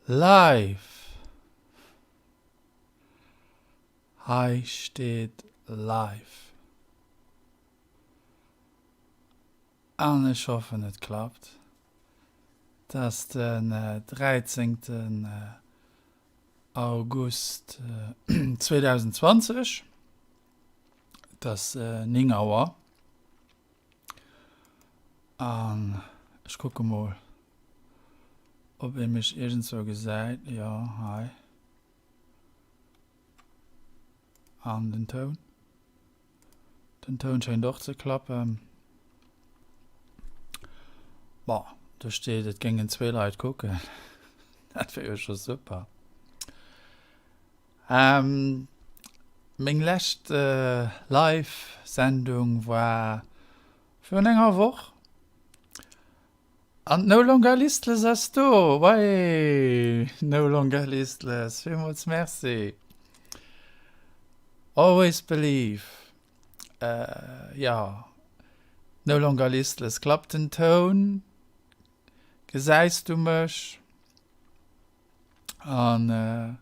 Live! Hei steet live. An ech hoffen et klappt. Et ass den 13. August 2020. Et ass 9 Auer. An ech kucke mol, ob ee mech iergendzwou gesäit. Jo, hei. An den Toun. Den Toun schéint och ze klappen. Bon, do steet, et géingen zwee Leit kucken. Dat wär jo scho super. Ähm, meng lescht Live-Sendung war virun enger Woch. An d'No Longer Listless ass do! Wey! No Longer Listless, villmools Merci! Always believe. Jo, No Longer Listless, klappt den Toun? Gesäis du mech? An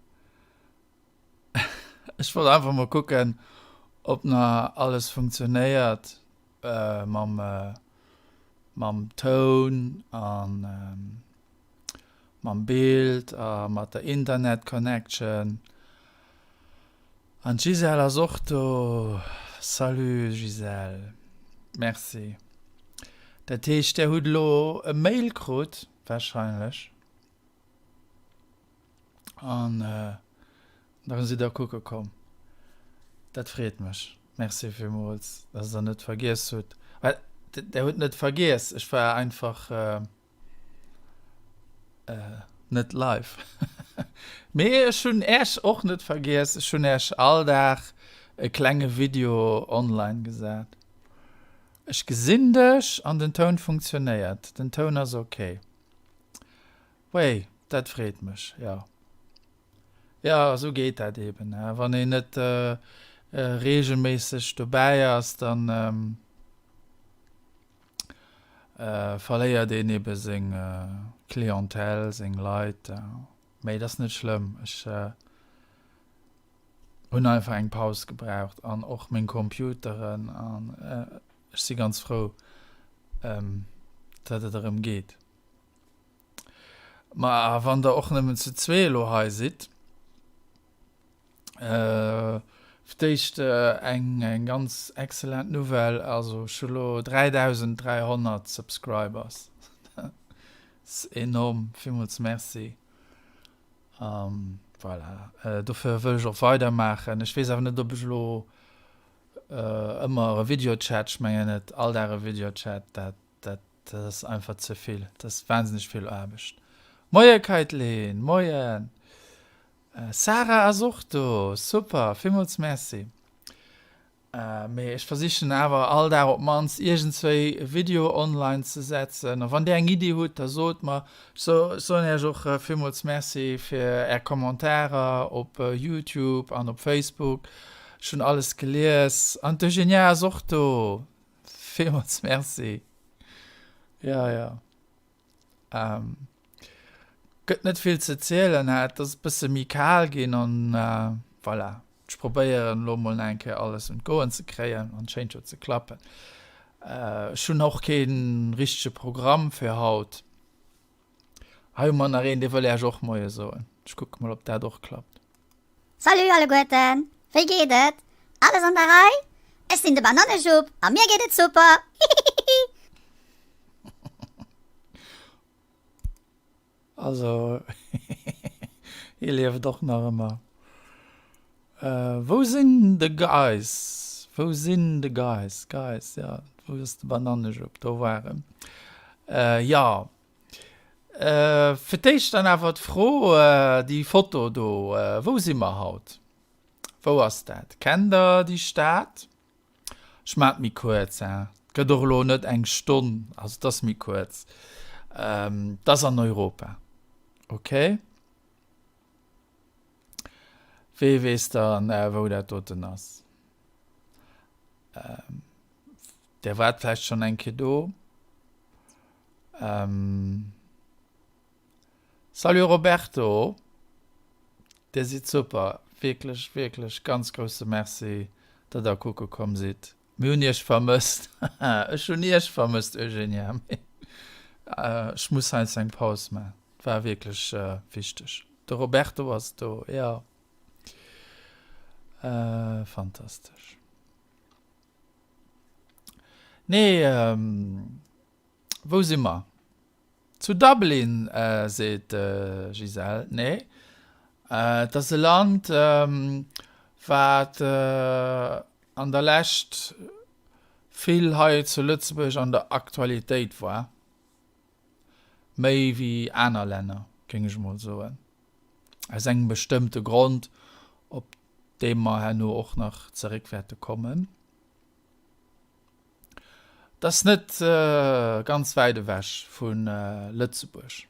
ech wollt einfach mol kucken, ob nach alles funktionéiert mam, mam Toun an mam Bild a mat der Internet Connection. An d'Gisèle ass och do. Salut Gisèle. Merci. Dat heescht, där hutt elo e Mail krut warscheinlech. An da sidd der kucke komm. Dat freet mech. Merci villmools, dass der net vergiess hutt. Well der hutt net vergiess, ech war einfach net live. Mee ech hunn Äech och net vergiess. Ech hunn Äech all Dag e klenge Video online gesat. Ech gesinn dech an den Toun funktionéiert. Den Toun ass ok. Wéi, dat freet mech, jo. Jo, esou geet dat eben, wann een net reegelméisseg dobäi ass, da verléiert een ebe seng Clientèle, seng Leit. Mee et ass net schlëmm, ech hunn einfach eng Paus gebraucht an och meng Computeren an ech si ganz frou, datt et erëm geet. Ma wann der och nëmmen zu zwee elo hei sidd, fir d'éischt eng eng ganz excellent Nouvelle, also ech hu lo 3.300 Subscribers, dat ass enorm, villmools Merci. Voilà, dofir wëll ech och weidermaachen. Ech weess awer net, ob ech elo ëmmer e Videochat, ech mengen net all Dag e Videochat, dat Dat ass einfach ze vill. Dat ass wahnsinneg vill Aarbecht. Moie Kaitlyn, moien. Sarah ass och do, super, villmools Merci. Mee ech versichen awer all Dag op d'mannst iergendzwéi e Video online ze setzen. A wann dir eng Iddi hutt, da sot mer. Ech soen iech och villmools Merci fir är Commentarer op YouTube an op Facebook. Ech hunn alles gelies. An d'Eugenia ass och do. Villmools Merci. Ja, ja. Ähm, gëtt net vill ze zielen, hè. Et ass e bësse méi kal ginn an äh, voilà. Ech probéieren elo mol nach eng Kéier alles un d'Goen ze kréien an et schéint jo ze klappen. Äh, ech hunn och kee richtege Programm fir haut. Hei hu mer nach een, dee wëll Äech och Moie soen. Ech kucke mol, ob dat och klappt. Salut alleguerten, wéi geet et? Alles an der Rei? Ech sinn de Banannejupp a mir geet et super! Hihihihi. Also hie lieft och nach ëmmer. Wou sinn de Guys? Wou sinn de Guys? Guys, jo, wou ass de Banannejupp? Do war en. Jo, fir d'éischt dann awer d'Fro, déi Foto do, wou si mer haut? Wou ass dat? Kennt der déi Stad? Ech maan et méi kuerz, hein. Et gëtt och elo net eng Stonn, also et ass méi kuerz. Et ass an Europa, ok? Wee weess dann, wou dat doten ass? Där waart vläicht schonn eng Kéier do. Salut Roberto, dir sidd super, wierklech wierklech ganz grousse Merci datt der kucke komm sidd. Mir hunn iech vermësst. Ech hunn iech vermësst Eugenia, mee ech muss heiansdo eng Paus maachen. Et war wierklech wichteg. De Roberto ass do, jo. Fantastesch. Nee, wou si mer? Zu Dublin, seet d'Gisèle. Nee, et ass e Land, wat an der Lescht vill hei zu Lëtzebuerg an der Aktualitéit war. Méi wéi aner Länner, géing ech emol soen. Aus engem bestëmmte Grond, op dee mer herno och nach zeréck wäerte kommen. Et ass net ganz wäit ewech vu Lëtzebuerg.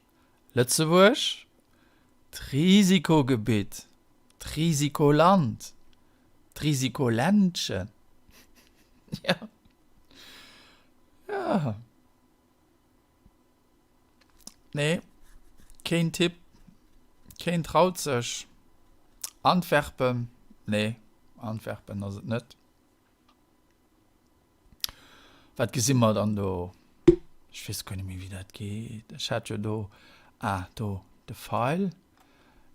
Lëtzebuerg, d'Risikogebitt, d'Risikoland, d'Risikoländchen. Jo, jo. Nee, keen Tipp, keen traut sech. Antwerpen, nee, Antwerpen ass et net. Wat gesi mer dann do? Ech weess guer net méi wéi dat geet. Ech hat jo do, ah do de Feil.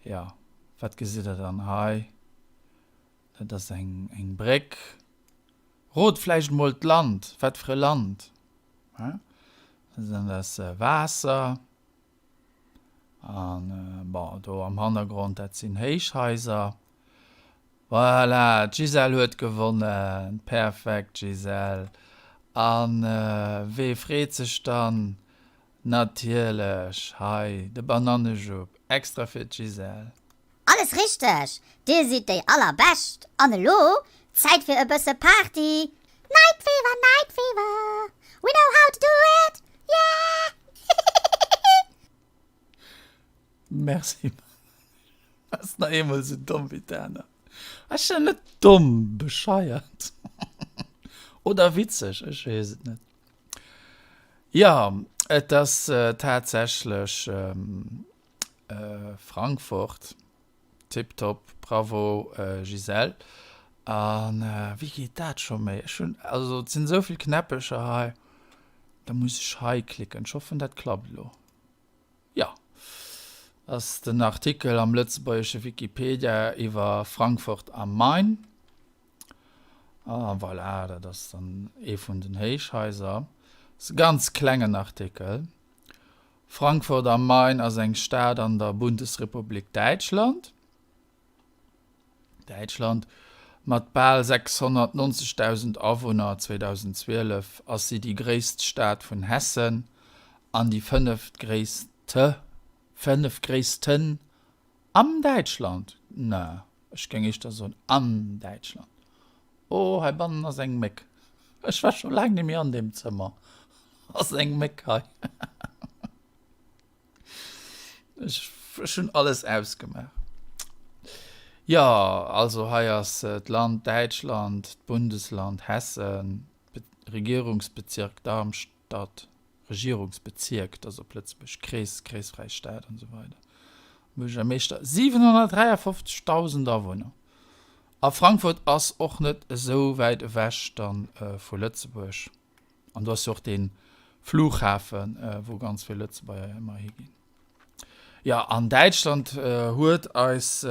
Jo, wat gesitt der dann hei? Dat ass eng eng Bréck. Rot vläicht emol d'Land, wat fir e Land? Dat ass Waasser. An bon, do am Hannergrond, dat sinn Héichhaiser. Voilà, d'Gisèle huet gewonnen! Perfekt, Gisèle! An wee freet sech dann? Natierlech, hei, de Banannejupp, extra fir d'Gisèle. Alles richteg! Dir sidd déi allerbescht! An elo Zäit fir e bësse Party! Night Fever, Night Fever, we know how to do it, yeah! Merci Ass nach eemol sou domm wéi d'aner. Ech sinn net domm, bescheiert oder witzeg, ech weess et net. Jo, et ass tatsächlech Frankfurt. Tiptop, bravo Gisèle. An wéi geet dat scho méi? Ech hunn, also et sinn esou vill Knäppecher hei, da muss ech hei klicken. Ech hoffen dat klappt elo. Jo, ass den Artikel am lëtzebuergesche Wikipedia iwwer Frankfurt am Main. A voilà, dat ass dann ee vun den Héichhaiser. Ass e ganz klengen Artikel. Frankfurt am Main ass eng Stad an der Bundesrepublik Däitschland. Däitschland. Mat bal 690.000 Awunner 2012 ass si déi gréisst Stad vun Hessen an déi fënneftgréisste fënnefgréissten am Däitschland. Na, ech géing éischter soen an Däitschland. Oh, heibannen ass eng Méck. Ech war scho laang net méi an deem Zëmmer. Ass eng Méck hei. Ech, ech hunn alles ausgemaach. Jo, also hei ass d'Land Däitschland, d'Bundesland Hessen, Regierungsbezirk Darmstadt, Regierungsbezierk, dat ass op Lëtzebuerg, Krees, kreesfräi Stad an esou weider. Buergermeeschter, 753.000 Awunner. A Frankfurt ass och net esou wäit ewech dann vu Lëtzebuerg. An do ass jo och dee Flughafen, wou ganz vill Lëtzebuerger ëmmer higinn. Jo, an Däitschland huet eis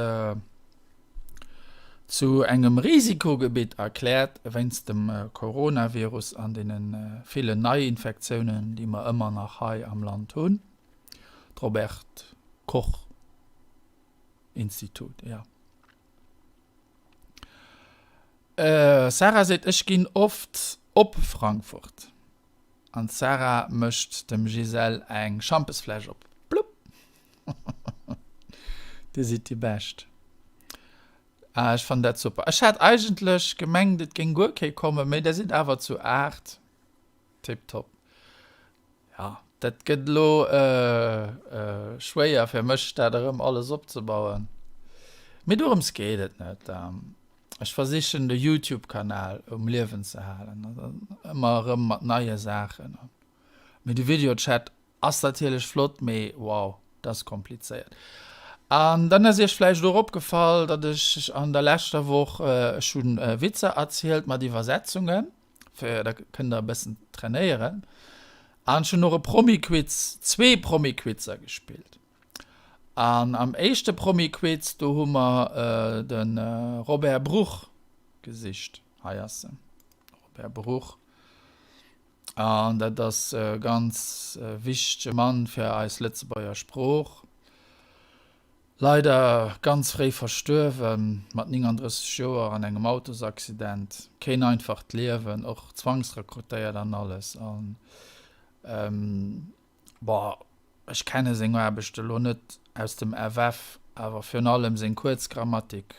zu engem Risikogebitt erkläert wéinst dem Coronavirus an deene villen Neiinfektiounen, déi mer ëmmer nach hei am Land hunn. D'Robert Koch Institut, jo. Sarah seet, Ech ginn oft op Frankfurt. An d'Sarah mécht dem Gisèle eng Schampesfläsch op. Blupp! Dir sidd déi Bescht. Ah, ech fannen dat super. Ech hat eigentlech gemengt, et géing guer kee kommen, mee der sidd awer zu 8. Tiptop. Ja, dat gëtt elo schwéier fir mech, dat erëm alles opzebauen. Mee dorëms geet et net. Ech versichen de Youtube-Kanal um Liewen ze halen, ëmmer erëm mat neie Saachen. Mee de Videochat ass natierlech flott, mee wow. Dat ass komplizéiert. An dann ass iech vläicht och opgefall, datt ech an der leschter Woch, ech hu Witzer erzielt mat Iwwersetzungen, fir da kënnt der e bëssen trainéieren. An ech hunn och e Promi-Quiz, zwee Promi-Quizer gespillt. An am éischte Promi-Quiz, do hu mer de Robert Bruch gesicht. Hei ass en, Robert Bruch. An dat ass e ganz wichtege Mann fir eis Lëtzebuerger Sprooch. Leider ganz fréi verstuerwen, mat 39 Joer an engem Autosaccident. Keen einfacht Liewen, och zwangsrekrutéiert an alles. An bon, ech kenne seng Aarbecht elo net aus dem FF, awer virun allem seng Kuerzgrammatik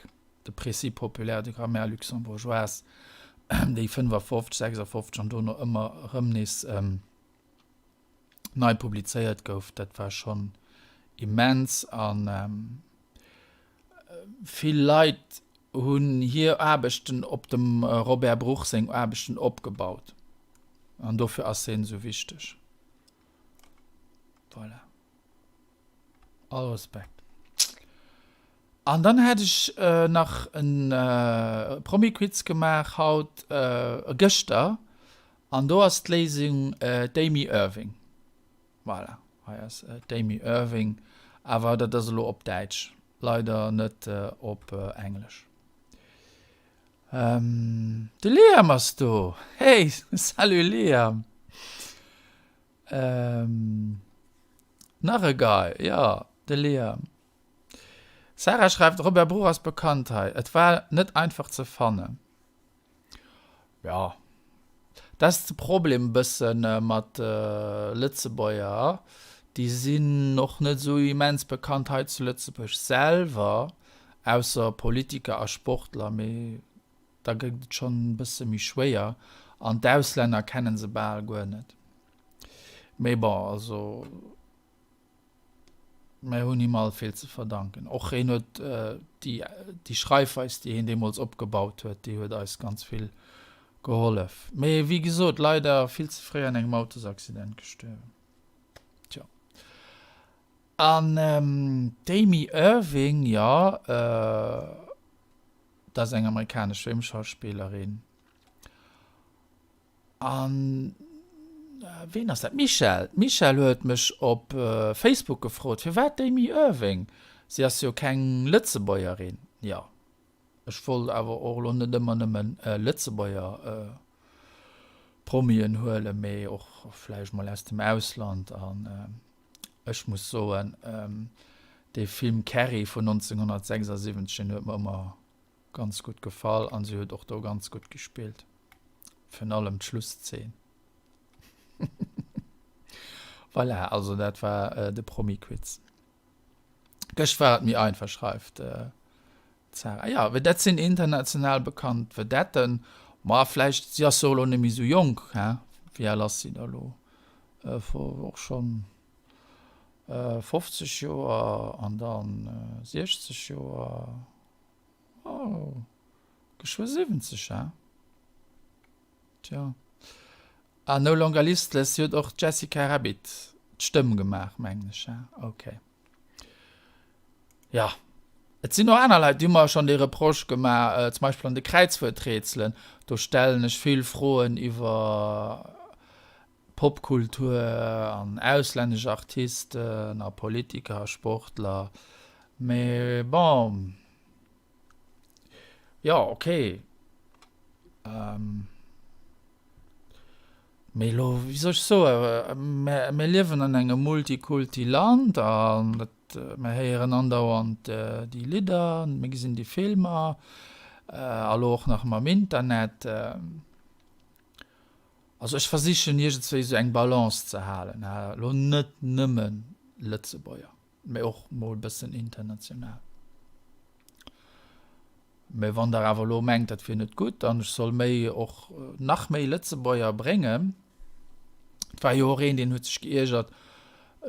de Précis populaire de grammaire luxembourgeoise, déi 55, 56 an dono ëmmer erëm nees nei publizéiert gouf, dat war schonn immens. A vill Leit hunn hir Aarbechten op dem Robert Bruch seng Aarbechten opgebaut. An dofir ass hien esou wichteg. Voilà. All Respekt. An dann hätt ech nach en Promi-Quiz gemaach haut, gëschter, an do ass d'Léisung d'Amy Irving. Voilà, hei ass d'Amy Irving, awer dat ass elo op Däitsch, leider net op Englesch. De Liam ass do! Hey, salut Liam! Nach e Guy, jo, de Liam. Sarah schreift, Robert Bruch ass bekannt hei, et war net einfach ze fannen. Jo, dat ass de Problem e bësse mat Lëtzebuerger, déi sinn och net esou immens bekannt hei zu Lëtzebuerg selwer, ausser Politiker a Sportler, mee da gëtt et schonn e bësse méi schwéier an d'Auslänner kennen se bal guer net. Mee bon, also Mir hunn him all vill ze verdanken. Och hien huet déi, déi Schreifweis, déi hien deemools opgebaut huet, déi huet eis ganz vill gehollef. Mee wéi gesot, leider vill ze fréi an engem Autosaccident gestuerwen. Tjo. An d'Amy Irving, jo, dat ass eng amerikanesch Filmschauspillerin. An ween ass dat? D'Michèle. D'Michèle huet mech op Facebook gefrot, firwat d'Amy Irving? Si ass jo keng Lëtzebuergerin. Jo, ech wollt awer och elo net ëmmer nëmmen Lëtzebuerger Promien huelen, mee och vläicht mol aus dem Ausland. An ech muss soen, dee Film Carrie vun 1976, deen huet mer ëmmer Ganz gutt gefall an si huet och do ganz gutt gespillt. Virun allem d'Schlusszeen. Voilà, also dat war de Promi-Quiz. Gëscht war et méi einfach, schreift d'Sarah. Jo, well dat sinn international bekannt Vedetten. Ma vläicht, si ass jo elo net méi esou jonk, he? Wéi al ass si da elo? Och schonn 50 Joer an dann 60 Joer. Oh, geschwë 70, he? Tja. Ah, No Longer Listless, si huet och d'Jessica Rabbit d'Stëmm gemaach, mengen ech, he? Ok. Ja. Et sinn och aner Leit, déi hu mer schonn dee Reproche gemaach, zum Beispill an de Kräizwuerträtselen, do stellen ech vill Froen iwwer Popkultur an auslännesch Artisten a Politiker a Sportler, mee bon, jo ok, mee elo, wéi soll ech soen, mir liewen an engem Multikulti Land an dat, mir héieren andauernd déi Lidder, mir gesinn déi Filmer a lo och nach mam Internet. Also ech versichen iergendswéi esou eng Balance ze halen, elo net nëmmen Lëtzebuerger, mee och mol e bëssen international. Mee wann der awer elo mengt, dat wier net gutt an ech soll méi och nach méi Lëtzebuerger bréngen, et war jo och een, deen huet sech geiergert,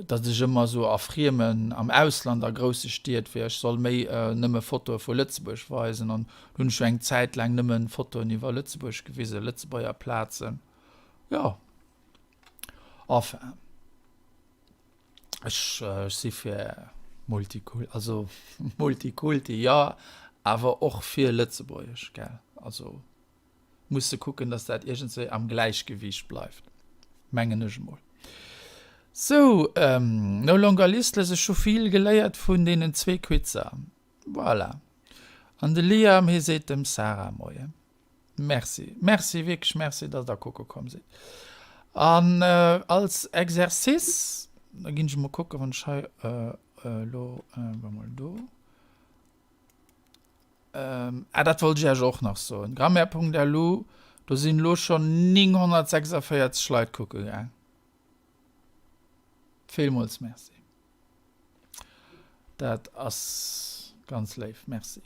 datt ech ëmmer esou a friemen, am Ausland a grousse Stied wier, ech soll méi nëmme Fotoe vu Lëtzebuerg weisen an hunn ech jo eng Zäit laang nëmme Fotoen iwwer Lëtzebuerg gewisen, Lëtzebuerger Plazen, jo, enfin. Ech si fir Multikul also Multikulti jo, awer och fir Lëtzebuergesch, gell. Also muss de kucken, datt dat iergendswéi am Gläichgewiicht bleift, mengen ech emol. Sou, No Longer Listless, ech hu vill geléiert vun deenen zwee Quizer. Voilà. An de Liam, hie seet dem Sarah Moien. Merci, merci, wierklech merci, dass der kucke komm sidd. An als Exercice, da ginn ech emol kucken, wann ech hei elo, war mol do, ah, dat wollt ech Iech och nach soen, Grammaire.lu, do sinn elo schonn 946 Leit kucke gaang. Villmools merci. Dat ass ganz léif, merci.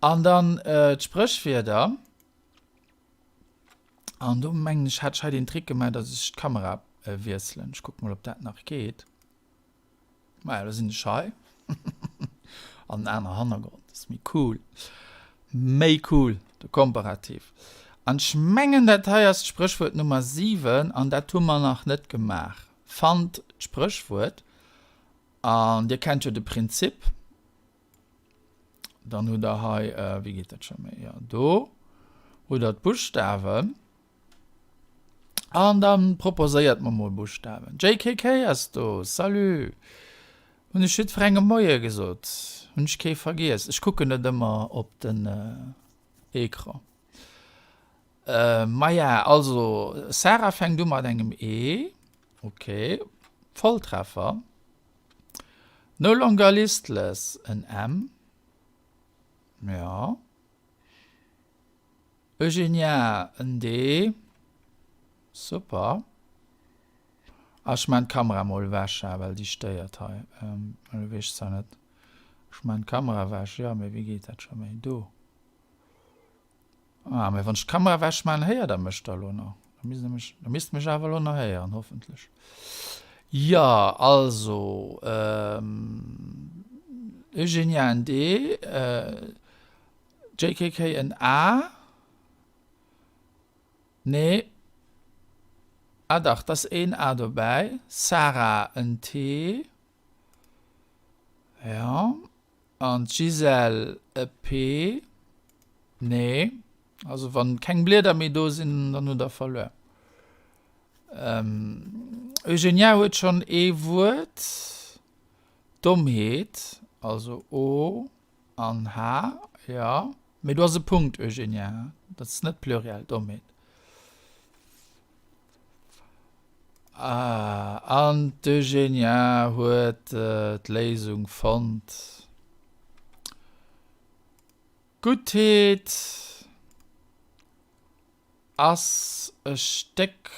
An dann d'Spréchwierder. An do mengen ech, hat ech hei den Trick gemaach, datt ech d'Kamera wiesselen. Ech kucke mol, ob dat nach geet. Maja, da sinn ech hei. An en aner Hannergrond, dat ass méi cool. Méi cool, de Komparativ. An ech mengen, dat hei ass d'Spréchwuert Nummer 7 an dat hu mer nach net gemaach. Fannt d'Spréchwuert an dir kennt jo de Prinzip. Dann hutt der hei, wéi geet dat scho méi? Jo, do hutt der d'Buschtawen. An dann proposéiert mer mol Buschtawen. JKK ass do, salut! Hunn ech jiddwerengem Moie gesot? Hunn ech kee vergiess? Ech kucken net ëmmer op den Ecran. Maja, also Sarah fänkt u mat engem E. Ok, Volltreffer. No longer listless, en M. Jo. Eugenia, en D. Super. Ah, ech maan d'Kamera mol ewech, well déi stéiert hei. Elo weess ech zwar net. Ech maan d'Kamera ewech, jo, mee wéi geet dat scho méi? Do. Ah, mee wann ech d'Kamera ewech maan, héiert der mech da lo nach? Da misst der mech, da misst mech awer lo nach héieren, hoffentlech. Jo, also, Eugenia en D, JKK en A, nee, ah dach, 't ass een A dobäi, Sarah en T, jo. An d'Gisèle e P. Nee, also wann keng Blieder méi do sinn, dann hutt der verluer. Eugenia huet schonn ee Wuert, Dommheet, also O an H, jo. Mee do ass e Punkt, Eugenia, dat ass net Pluriel, Dommheet. Ah, an d'Eugenia huet d'Léisung fonnt. Guttheet ass e Stéck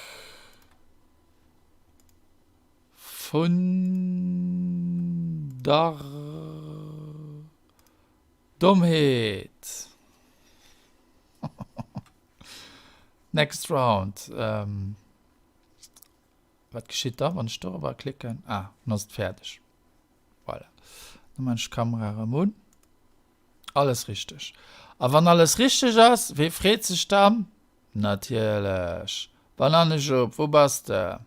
vun der Dommheet. Next round. Wat geschitt da, wann ech dorobber klicken? Ah, dann ass et fäerdeg. Voilà. Dann man ech d'Kamera erëm un. Alles richteg. A wann alles richteg ass, wee freet sech dann? Natierlech. Banannejupp, wou bass de?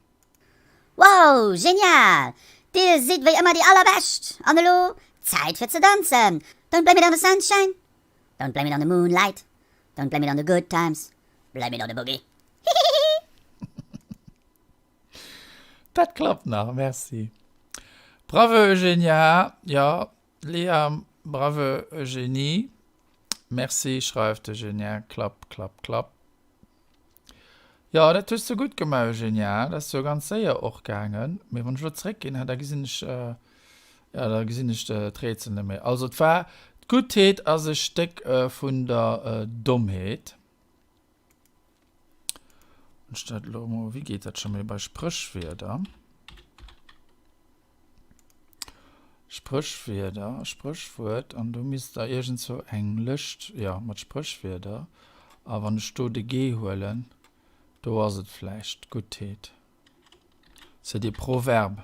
Wow, genial! Dir sidd wéi ëmmer déi allerbescht! An elo Zäit fir ze danzen! Don't blame it on the sunshine, don't blame it on the moonlight, don't blame it on the good times, blame it on the boogie! Hihihihi! Dat klappt nach, merci. Bravo Eugenia, jo Liam, bravo Eugenie, merci schreift d'Eugenia, klapp klapp klapp. Jo, dat hues de gutt gemaach, Eugenia. Dat ass jo ganz séier och gaangen. Mee wann ech elo zeréckginn, da gesinn ech, jo, da gesinn ech d'Rätsel net méi. Also et war, D'Guttheet ass e Stéck vun der Dommheet. Wann ech dat elo emol, wéi geet dat scho méi bei Spréchwierder? Spréchwierder, Spréchwuert, an do misst der iergendzwou eng Lëscht, jo, mat Spréchwierder, a wann ech do de G huelen, do ass et vläicht, Guttheet, c'est des proverbes,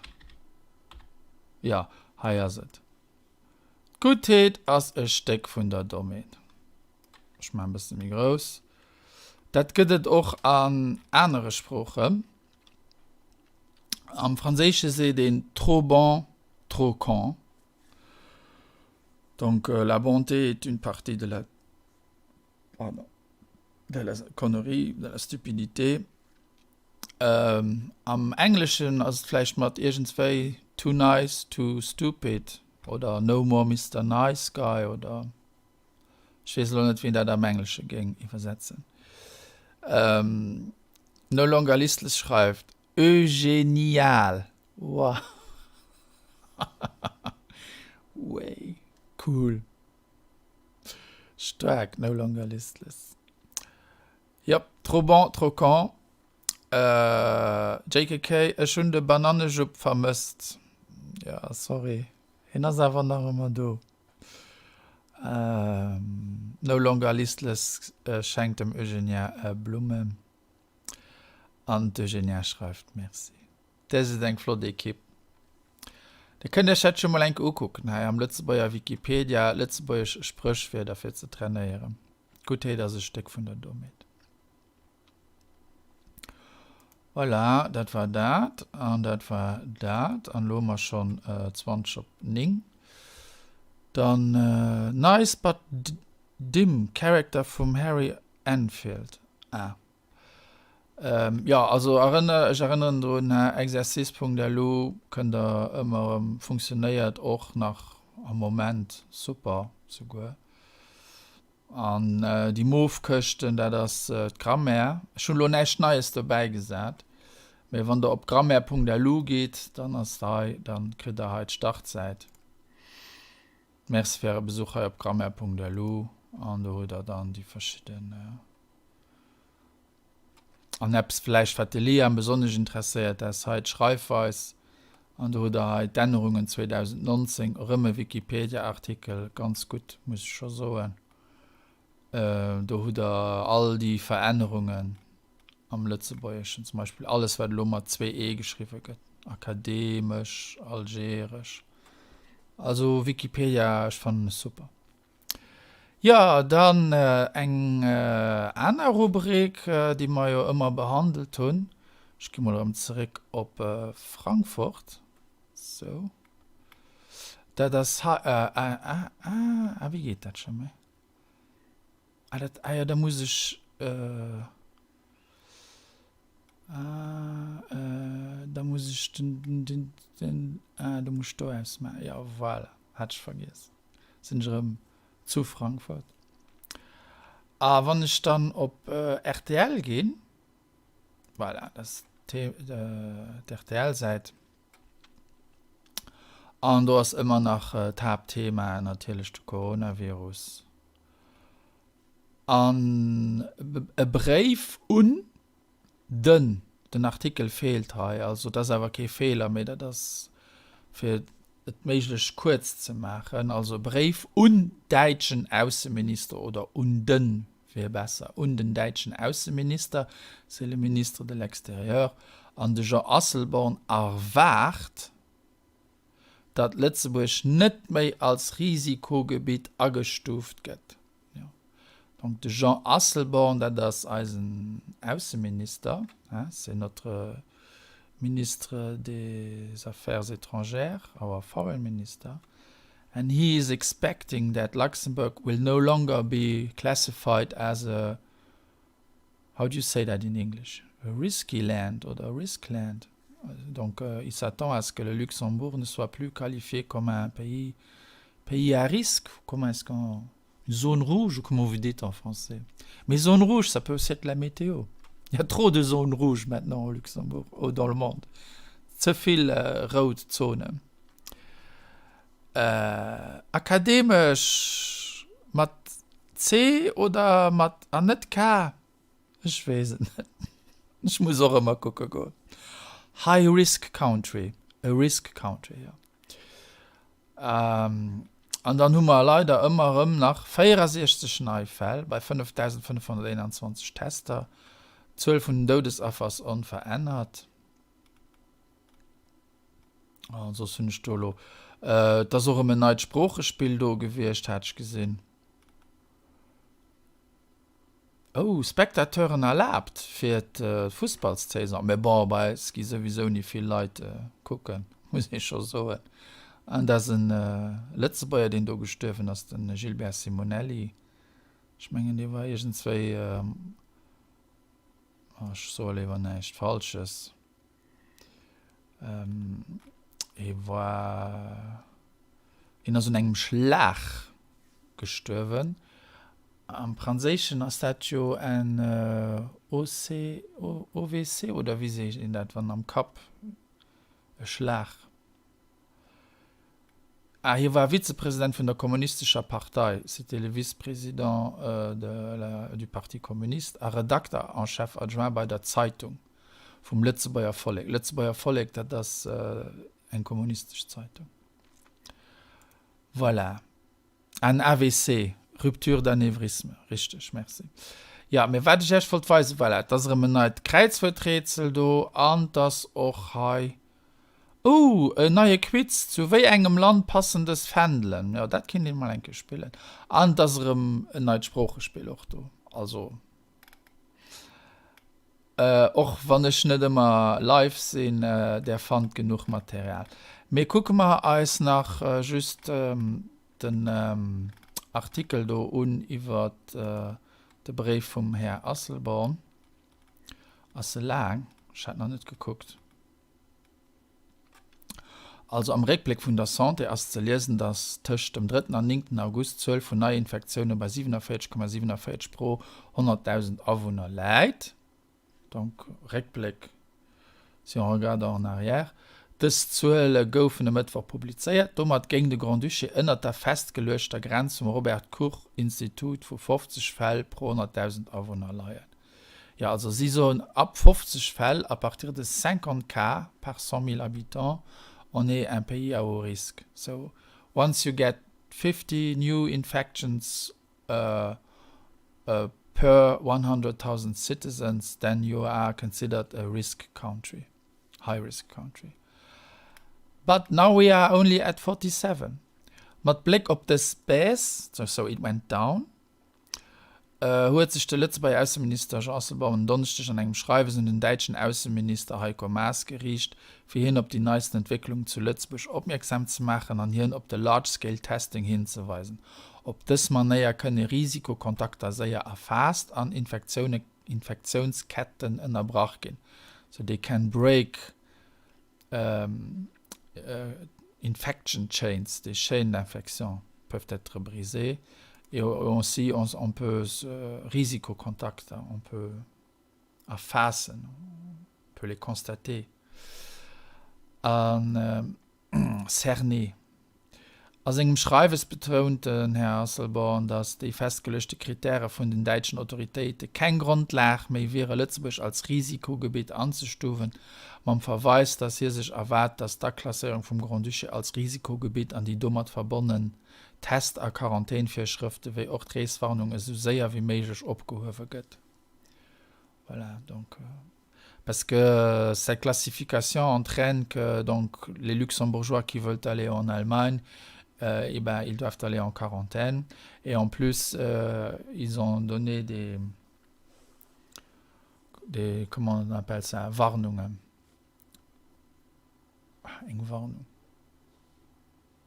jo, hei ass et, D'Guttheet ass e Stéck vun der Dommheet. Ech maachen e bësse méi grouss. Dat gëtt et och an anere Sproochen. Am Franséische seet een trop bon, trop con. Donc la bonté est une partie de la, pardon, de la connerie, de la stupidité. Am Engleschen ass et vläicht mat iergendswéi too nice, too stupid oder no more Mister Nice Guy oder ech weess elo net, wéi een dat am Englesche géing iwwersetzen. No Longer Listless schreift, Eugenial! Wow! Way cool! Staark, No Longer Listless. Jop, trop bon, trop con. JKK, ech hunn de Banannejupp vermësst. Ja, sorry, hien ass awer nach ëmmer do. No Longer Listless schenkt dem Eugenia Blummen. An d'Eugenia schreift Merci. Där sidd eng flott Ekipp. Dir kënnt iech dat jo mol enke ukucken hei am Lëtzebuerger Wikipedia, Lëtzebuergesch Spréchwierder fir ze trainéieren. D'Guttheet ass e Stéck vun der Dommheet. Voilà, dat war dat an dat war dat. An elo hu mer schonn 20 op 9. Dann Nice but dim character vum Harry Enfield. Ah. Jo, also erënner, ech erënneren drun, exercice.lu kënnt der ëmmer erëm, funktionéiert och nach am Moment super souguer. An déi Mofkëschten, dat ass d'Grammaire. Ech hunn elo näischt Neies dobäi gesat, mee wann der op grammaire.lu gitt, dann ass hei, dann kritt der hei d'Startsäit. Merci fir äre Besuch hei op grammaire.lu an do hutt der dann déi verschidden. An eppes vläicht wat de Liam besonnesch interesséiert, dat ass hei d'Schreifweis. An do hutt der hei d'Ännerungen 2019, erëm e Wikipedia-Artikel, ganz gutt, muss ech scho soen. Do hutt der all déi Verännerungen am Lëtzebuergeschen, zum Beispill alles wat elo mat zwee e geschriwwe gëtt, akademesch, algeresch. Also Wikipedia, ech fannen e super. Jo, dann eng aner Rubrik, déi mer jo ëmmer behandelt hunn. Ech gi mol erëm zeréck op Frankfurt. Sou. Dat ass hei, ah, ah, ah, wéi geet dat scho méi? Ah, dat, ah jo, da muss ech, ah, da muss ech den, den, den, ah, do muss ech do ausmaachen. Jo, voilà, hat ech vergiess. Sinn ech erëm zu Frankfurt. A wann ech dann op rtl ginn, voilà, dat ass d'RTL-Säit, an do ass ëmmer nach d'Haaptthema natierlech de Coronavirus. An e Bréif un Den, den Artikel feelt hei, also et ass awer kee Feeler, mee dat ass fir et méiglech kuerz ze maachen, also e Bréif un däitschen Ausseminister oder un den wier besser, un den däitschen Ausseminister, c'est le ministre de l'extérieur, an de Jean Asselborn erwaart, datt Lëtzebuerg net méi als Risikogebitt agestuuft gëtt. Jo. Donc de Jean Asselborn, dat ass eisen Ausseminister, hein, c'est notre ministre des Affaires étrangères, our foreign minister, and he is expecting that Luxembourg will no longer be classified as a, how do you say that in English, a risky land oder a risk land. Donc il s'attend à ce que le Luxembourg ne soit plus qualifié comme un pays, pays à risque, comment est-ce qu'on Une zone rouge ou comment vous dites en français? Mais zone rouge, ça peut aussi être la météo. Il y a trop de zones rouges maintenant au Luxembourg, ou dans le monde. Ze vill rout Zonen. Akademesch mat C oder mat an net K? Ech weess et net. Ech muss och ëmmer kucke goen. High risk country, a risk country, jo. An dann hu mer leider ëmmer erëm nach 64 nei Fäll bei 5.521 Tester. D'Zuel vun den Doudesaffer ass onverännert. An soss hunn ech do elo, et ass och erëm en neit Sproochespill do gewiescht, hat ech gesinn. Oh, Spectateuren erlaabt fir d'Fussballssaison. Mee bon, bei eis gi souwisou ni vill Leit kucken, muss ee scho soen. An et ass e Lëtzebuerger, deen do gestuerwen ass, de Gilbert Simonelli. Ech mengen, dee war iergendswéi, oh, ech soe léiwer näischt Falsches. Hie war, hien ass un engem Schlag gestuerwen. Am Franséischen ass dat jo en OC, OWC oder wéi seet een dat, wann am Kapp e Schlag. Ah, hie war Vizepresident vun der Kommunistescher Partei, c'était le vice-président de la, du Parti communiste, a Redakter en chef adjoint bei der Zeitung vum Lëtzebuerger Vollek. Lëtzebuerger Vollek, dat ass eng kommunistesch Zeitung. Voilà. En AVC, Rupture d'anévrisme, richteg, merci. Jo, mee wat ech Iech wollt weisen, voilà, et ass erëm en neit Kräizwuerträtsel do an et ass och hei, oh, en neie Quiz, Zu wéi engem Land passen dës Fändelen? Jo, dat kinnt een mol eng Kéier spillen. An et ass erëm en neit Sproochespill och do, also. Och wann ech net ëmmer live sinn, där fannt genuch Material. Mee kucke mer eis nach just den Artikel do un iwwer de Bréif vum Här Asselborn. Ass e laang? Ech hat nach net gekuckt. Also am Réckbléck vun der Santé ass ze liesen, datt tëscht dem drëtten an néngten August d'Zuel vun Neiinfektioune bei 47,47 pro 100.000 Awunner läit. Donc Réckbléck, si on regarde en arrière. Dës Zuele goufen e Mëttwoch publizéiert. Domat géing de Grand-Duché ënnert der festgeluechter Grenz vum Robert Koch Institut vu 50 Fäll pro 100.000 Awunner leien. Jo, also si soen ab 50 Fäll, à partir de 50 cas par 100.000 habitants, on est un pays à haut risque. So once you get 50 new infections per 100.000 citizens, then you are considered a risk country, high risk country. But now we are only at 47. Mat Bléck op dës Baisse, so it went down, huet sech de Lëtzebuerger Ausseminister Jean Asselborn en Donneschdeg an engem Schreiwes un den däitschen Ausseminister Heiko Maas geriicht, fir hien op déi neisten Entwécklungen zu Lëtzebuerg opmierksam ze maachen an hien op de Large Scale Testing hinzeweisen. Op dës Manéier kënne Risikokontakter séier erfaasst an Infektiounsketten ënnerbrach ginn. So they can break infection chains, des chaînes d'infection peuvent être brisées et aussi on peut Risikokontakter on peut erfaassen, on peut les constater an cerner. A sengem Schreiwes betount den Här Asselborn, datt déi festgeluechte Krittäre vun den däitschen Autoritéite keng Grondlag méi wiere Lëtzebuerg als Risikogebitt anzestuwen, mam Verweis, datt hie sech erwaart, datt d'Aklasséierung vum Grand-Duché als Risikogebitt an déi domat verbonnen Test a Quarantänvirschrëfte wéi och d'Reeswarnung esou séier wéi méiglech opgehuewe gëtt. Voilà, donc. Parce que cette classification entraîne que donc les Luxembourgeois qui veulent aller en Allemagne, euh, eh ben, ils doivent aller en quarantaine. Et en plus, euh, ils ont donné des, des, comment on appelle ça, Warnungen. Eng Warnung.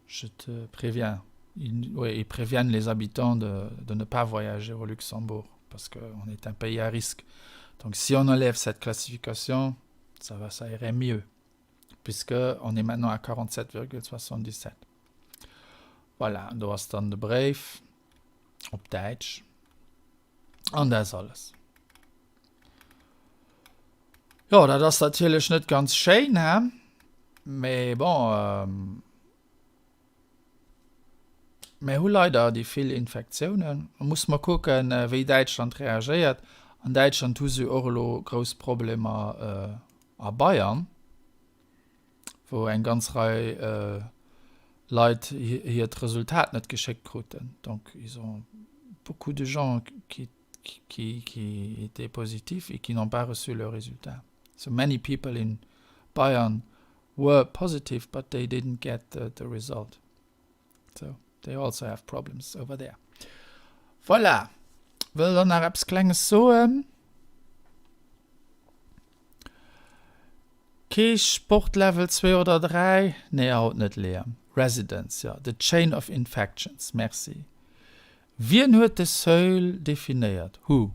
Je te préviens. Ils, ouais, ils préviennent les habitants de, de ne pas voyager au Luxembourg parce qu'on est un pays à risque. Donc si on enlève cette classification, ça va, ça irait mieux puisque on est maintenant à 47,77. Voilà, do ass dann de Bréif op Däitsch an dat ass alles. Jo, dat ass natierlech net ganz schéin, he? Mee bon, ähm, mir hu leider déi vill Infektiounen. Muss mer kucken, äh, wéi Däitschland reagéiert. An Däitschland hu se och elo grouss Problemer äh, a Bayern, wou eng ganz Rei äh, Leit hiert Resultat net geschéckt kruten. Donc ils ont beaucoup de gens qui qui, qui étaient positifs et qui n'ont pas reçu leur résultat. So many people in Bayern were positive, but they didn't get the, the result. So they also have problems over there. Voilà. Wëll der nach eppes Klenges soen? Kee Sport Level 2 oder 3? Nee, haut net, Liam. Residence, jo. The Chain of Infections. Merci. Wien huet de Seuil definéiert? Who?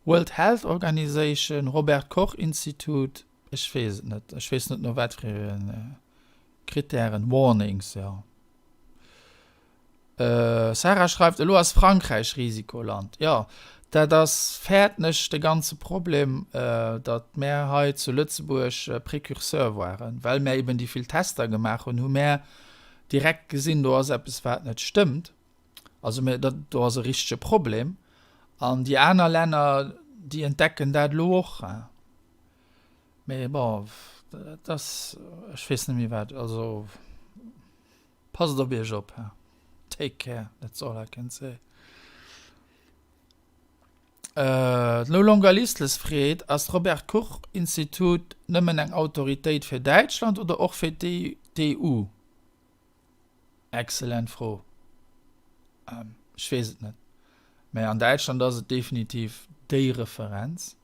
World Health Organization, Robert Koch Institut, ech weess et net. Ech weess net no wat fir Krittären. Warnings, jo. Sarah schreift, Elo ass Frankräich Risikoland. Jo, dat ass, fäerten ech, de ganze Problem, datt mär hei zu Lëtzebuerg Précurseur waren. Well mär eben déi vill Tester gemaach hunn, hu mär direkt gesinn, do ass eppes, wat net stëmmt. Also mir, dat do ass e richtege Problem. An déi aner Länner, déi entdecken dat elo och. Mee bon, dat ass, ech weess net méi wat, also. Passt op iech op, he. Take care, that's all I can say. No Longer Listless freet, Ass d'Robert Koch Institut nëmmen eng Autoritéit fir Däitschland oder och fir d'EU? Excellent Fro. Ech weess et net. Mä an Däitschland ass et definitiv déi Referenz.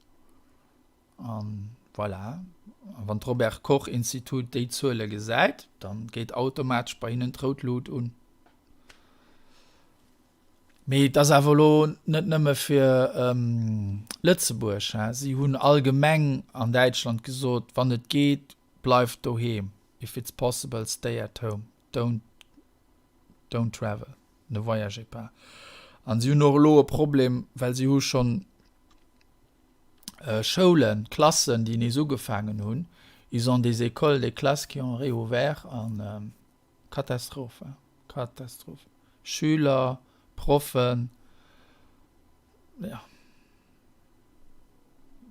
An voilà, a wann d'Robert Koch Institut déi Zuele gesäit, dann geet automatesch bei hinnen d'rout Lut un. Mee et ass awer elo net nëmme fir Lëtzebuerg, he. Si hunn allgemeng an Däitschland gesot, wann et geet, bleift doheem, if it's possible, stay at home, don't don't travel, ne voyagez pas. An si hunn och elo e Problem, well si hu schonn Schoulen, Klassen, déi nees ugefaangen hunn, ils ont des écoles, des classes qui ont réouvert an Katastroph, Katastroph. Schüler, Proffen, jo.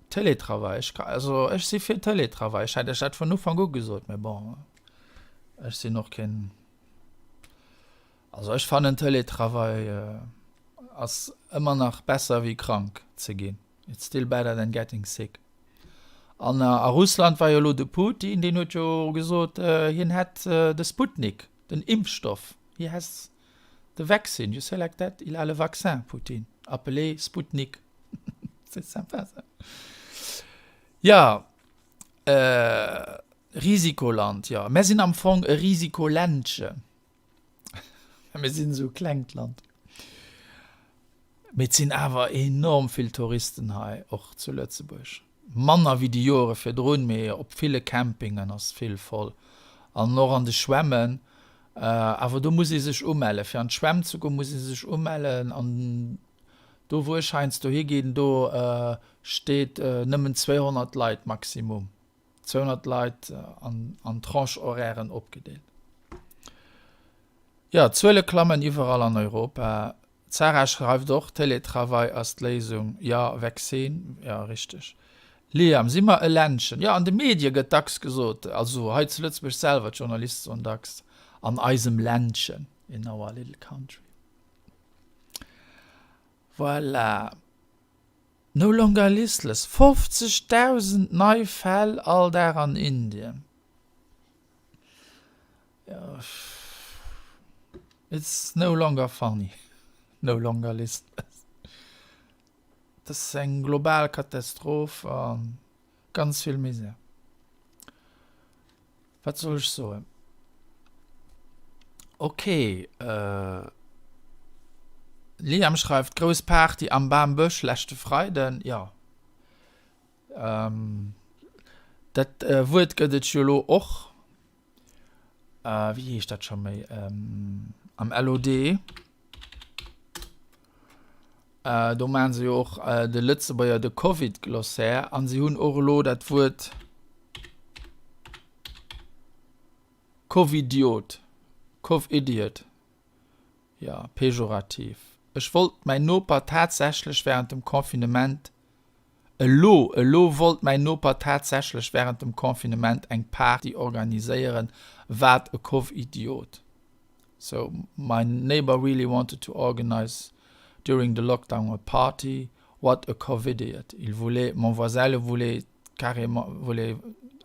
Télétravail, ech ka, also ech si fir Télétravail, ech hätt iech dat vun Ufank u gesot, mä bon, ech sinn och keen, also ech fannen Télétravail ass ëmmer nach besser wéi krank ze ginn, it's still better than getting sick. An a Russland war jo elo de Putin, deen huet jo gesot, hien hätt de Sputnik, den Impfstoff, he has the vaccine, you say like that, il a le vaccin, Poutine, appelé Sputnik. C'est sympa ça. Ja, äh, Risikoland, ja. Mär sinn am Fong e Risikoländchen. Mir sinn esou e klengt Land. Mee et sinn awer enorm vill Touristen hei, och zu Lëtzebuerg. Manner wéi déi Joere virdrun, mee op ville Campingen ass vill voll. An och an de Schwämmen. Awer do muss ee sech umellen. Fir an d'Schwämm ze goen, muss ee sech umellen. An do wou ech heiansdo higinn, do steet nëmmen 200 Leit maximum. 200 Leit an Tranche-horairen opgedeelt. Jo, d'Zuele klammen iwwerall an Europa. D'Sarah schreift och, Télétravail ass d'Léisung. Jo, Vaccine, jo, richteg. Liam, si mer e Ländchen? Jo, an de Medie gëtt dacks gesot, also hei zu Lëtzebuerg selwer, d'Journaliste soen dacks, an eisem Ländchen, in our little country. Voilà. No longer listless, 50.000 nei Fäll all Dag an Indien. It's no longer funny, no longer listless. Dat ass eng global Katastroph a ganz vill Misär. Wat soll ech soen? Ok, Liam schreift, Grouss Party am Bambësch leschte Freiden. Jo, dat Wuert gëtt et jo elo och. Wéi heescht dat scho méi? Am LOD. Do maache se jo och de Lëtzebuerger, de Covid-Glossaire an si hunn och elo dat Wuert Covidiot, Covidiot, jo, pejorativ. Ech wollt mäin Noper tatsächlech wärend dem Confinement, elo, elo wollt mäin Noper tatsächlech wärend dem Confinement eng Party organiséieren, wat e Covidiot. So my neighbor really wanted to organize during the lockdown a party, what a covidiot. Il voulait, mon voisin le voulait carrément, voulait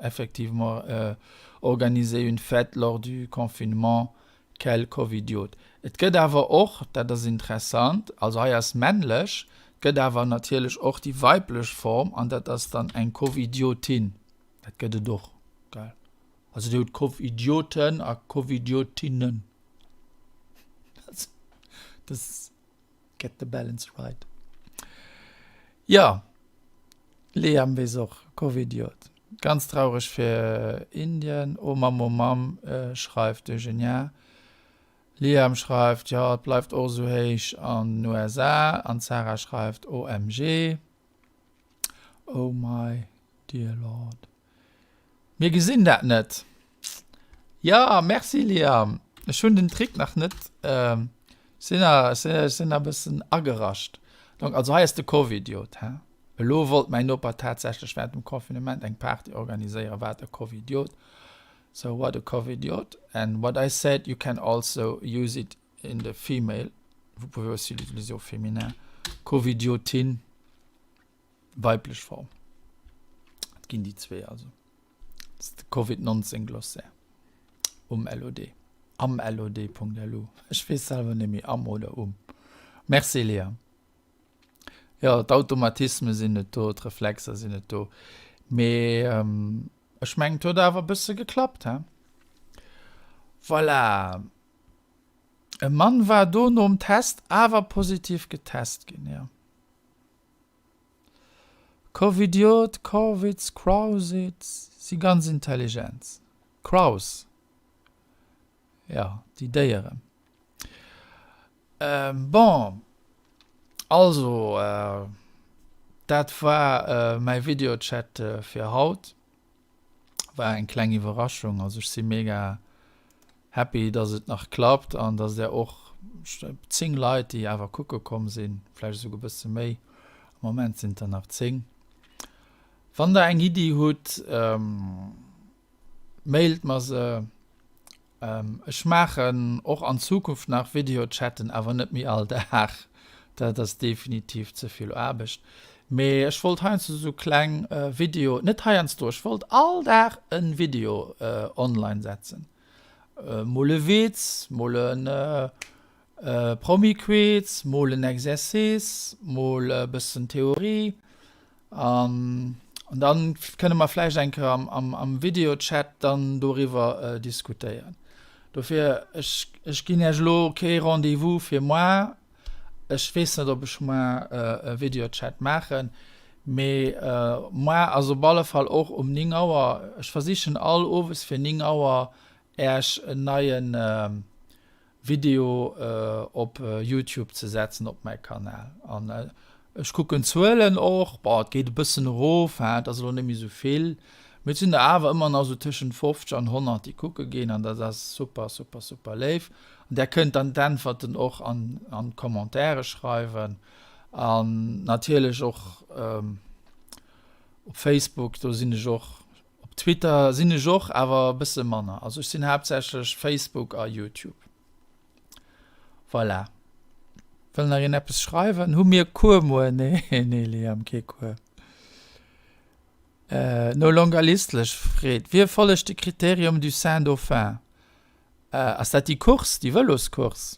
effectivement euh, organiser une fête lors du confinement, quel covidiot. Et gëtt awer och, dat ass interessant, also hei ass männlech, et gëtt awer natierlech och déi weiblech Form an dat ass dann eng Covidiotin. Dat gëtt et och, gell? Also Dir hutt Covidioten a Covidiotinnen. Das get the balance right. Jo, Liam weess och, Covidiot. Ganz traureg fir Indien. Oh Mamm, oh Mamm, schreift d'Eugenia. Liam schreift, jo, et bleift och esou héich an den USA. An d'Sarah schreift, OMG. Oh my dear Lord. Mir gesinn dat net. Jo, merci Liam. Ech hunn den Trick nach net, sinn ech sinn e bëssen agerascht. Donc, also hei ass de Covidiot, he. Elo wollt mäin Noper tatsächlech während dem Confinement eng Party organiséieren, wat e Covidiot. So what a Covidiot. And what I said, you can also use it in the female, vous pouvez aussi l'utiliser au féminin, Covidiotine. Weiblech Form. Et ginn déi zwee also. Dat ass de Covid 19 Glossaire um LOD. Am LOD.lu. Ech weess selwer net méi am oder um. Merci Léa. Jo, d'Automatisme sinn net do, d'Reflexer sinn net do. Mee ech mengen, et huet awer e bësse geklappt, he? Voilà. E Mann war do nom Test awer positiv getest ginn, jo. Covidiot, Corvids, Crowsids si ganz intelligent. Crows, jo, déi Déieren. Bon, also dat war mäi Videochat fir haut. War eng kleng Iwwerraschung. Also ech si mega happy, dass et nach klappt an dass der och 10 Leit, déi awer kucke komm sinn, vläicht esouguer e bësse méi. Am Moment sinn et der nach 10. Wann der eng Iddi hutt, mailt mer se. Ech maachen och an Zukunft nach Videochatten, awer net méi all Dag. Dat ass definitiv ze vill Aarbecht. Mee ech wollt heiansdo sou kleng Video, net heiansdo, ech wollt all Dag en Video online setzen. Mol e Witz, mol e Promi-Quiz, mol en Exercice, mol e bëssen Theorie. An dann kënne mer vläicht eng Kéier am, am, am Videochat dann doriwwer diskutéieren. Dofir, ech, ech ginn Iech elo kee Rendez-vous fir moar. Ech weess net, ob ech moar e Videochat maachen, mee moar ass op alle Fall och um 9 Auer. Ech versichen all owes fir 9 Auer Äech en neien Video op Youtube ze setzen op mäi Kanal an ech kucken d'Zuelen och, bon et geet e bëssen erof hein, et ass elo net méi esou vill, mee et sinn der awer ëmmer nach esou tëschent 50 an 100 déi kucke ginn an dat ass super super super léif an där kënnt dann d'Äntwerten och an an d'Commentairen schreiwen an natierlech och op Facebook, do sinn ech och Op Twitter sinn ech och, awer e bësse manner. Also ech sinn haaptsächlech Facebook a YouTube. Voilà. Wëll nach een eppes schreiwen? Hu mir Cours muer? Nee, nee Liam, kee Cours. Äh, no longer listlech freet, wie follegt de Kriterium du Saint Dauphin? Äh, ass dat déi Course, déi Vëloscourse?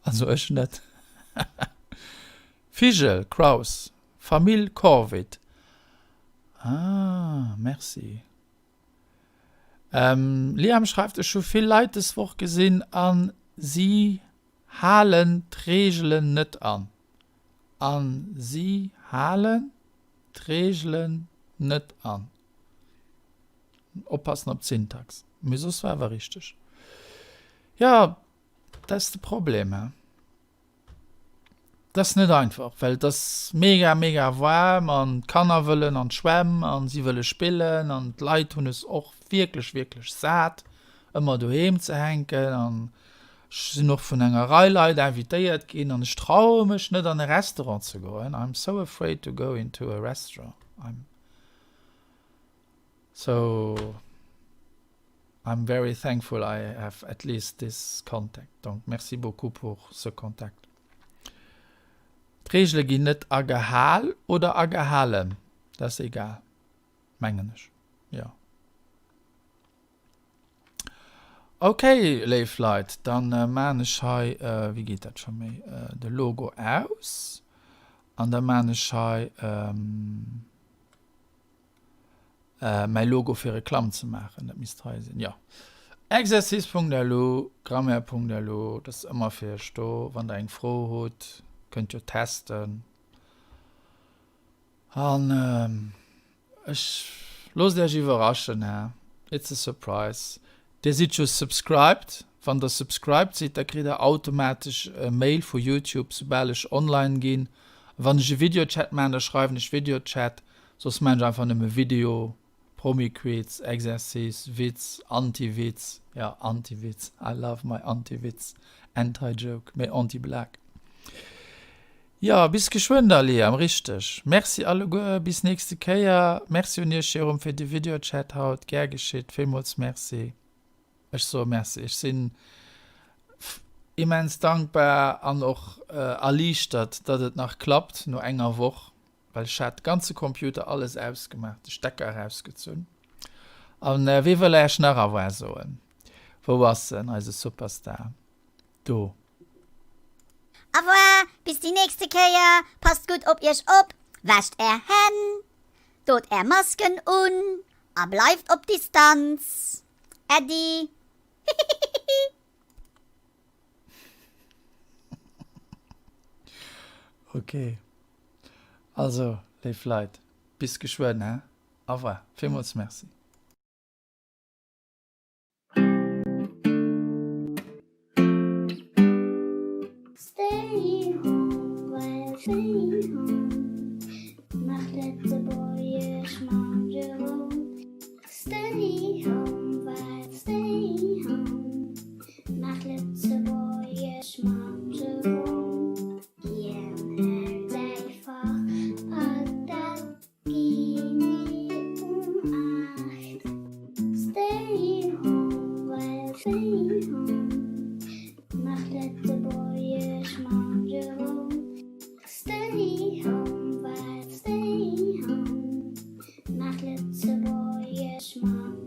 Also ech net. Vigel, Kraus, Famill Corvid. Ah, merci. Liam schreift, Ech hu vill Leit des Woch gesinn a si halen d'Reegelen net an. A si halen d'Reegelen net an. Oppassen op d'Syntax. Mee soss war awer richteg. Jo, dat ass de Problem, he. Dat ass net einfach, well et ass mega mega waarm an d'Kanner wëllen an d'Schwämm an si wëlle spillen an d'Leit hunn es och wierklech wierklech sat ëmmer doheem ze hänken an ech sinn och vun enger Rei Leit invitéiert ginn an ech traue mech net an e Restaurant ze goen, I'm so afraid to go into a restaurant, I'm so. I'm very thankful I have at least this contact. Donc merci beaucoup pour ce contact. D'Reegele ginn net agehal oder agehalen, dat ass egal, mengen ech, jo. Ok léif Leit, dann maan ech hei, wéi geet dat scho méi, de Logo aus an da maan ech hei mäi Logo fir Reklamm ze maachen. Dat misst hei sinn, jo. Exercice.lu, Grammaire.lu, dat ass ëmmer fir iech do, wann der eng Fro hutt, kënnt jo testen. An ech loosst iech iwwerraschen, he, it's a surprise. Dir sidd jo subscribed, wann der subscribed sidd, da kritt der automatesch e Mail vu YouTube soubal ech online ginn. Wann ech e Videochat maachen, da schreiwen ech Videochat, soss maachen ech einfach nëmme Video. Promi-Quiz, Exercice, Witz, Anti-Witz, jo Anti-Witz, I love my Anti-Witz, Anti-Joke, mee Anti-Blague. Jo, bis geschwënn da Liam, richteg. Merci alleguer, bis nächste Kéier. Merci un iech Jérôme fir de Videochat haut, gär geschitt, villmools Merci. Ech soe Merci, ech sinn immens dankbar an och erliichtert, datt et nach klappt no enger Woch. Well ech hat de ganze Computer alles ausgemaach, de Stecker erausgezunn. An wee wëll Äech nach Au revoir soen? Wou ass en, eise Superstar? Do. Au revoir, bis déi nächste Kéier, passt gutt op iech op, wäscht är Hänn, dot är Masken un a bleift op Distanz. Äddi. Hihihihi. Ok. Also, léif Leit, bis geschwënn, he? Au revoir, villmools Merci. Stay home, well stay home Nach Lëtzebuergesch mam Jérôme Stay home, well stay home Nach Lëtzebuergesch mam Jérôme Hien hält säi Fach a dat genee um 8. Stay home, well stay home Nach Lëtzebuergesch mam Jérôme Stay home, well stay home Nach Lëtzebuergesch mam.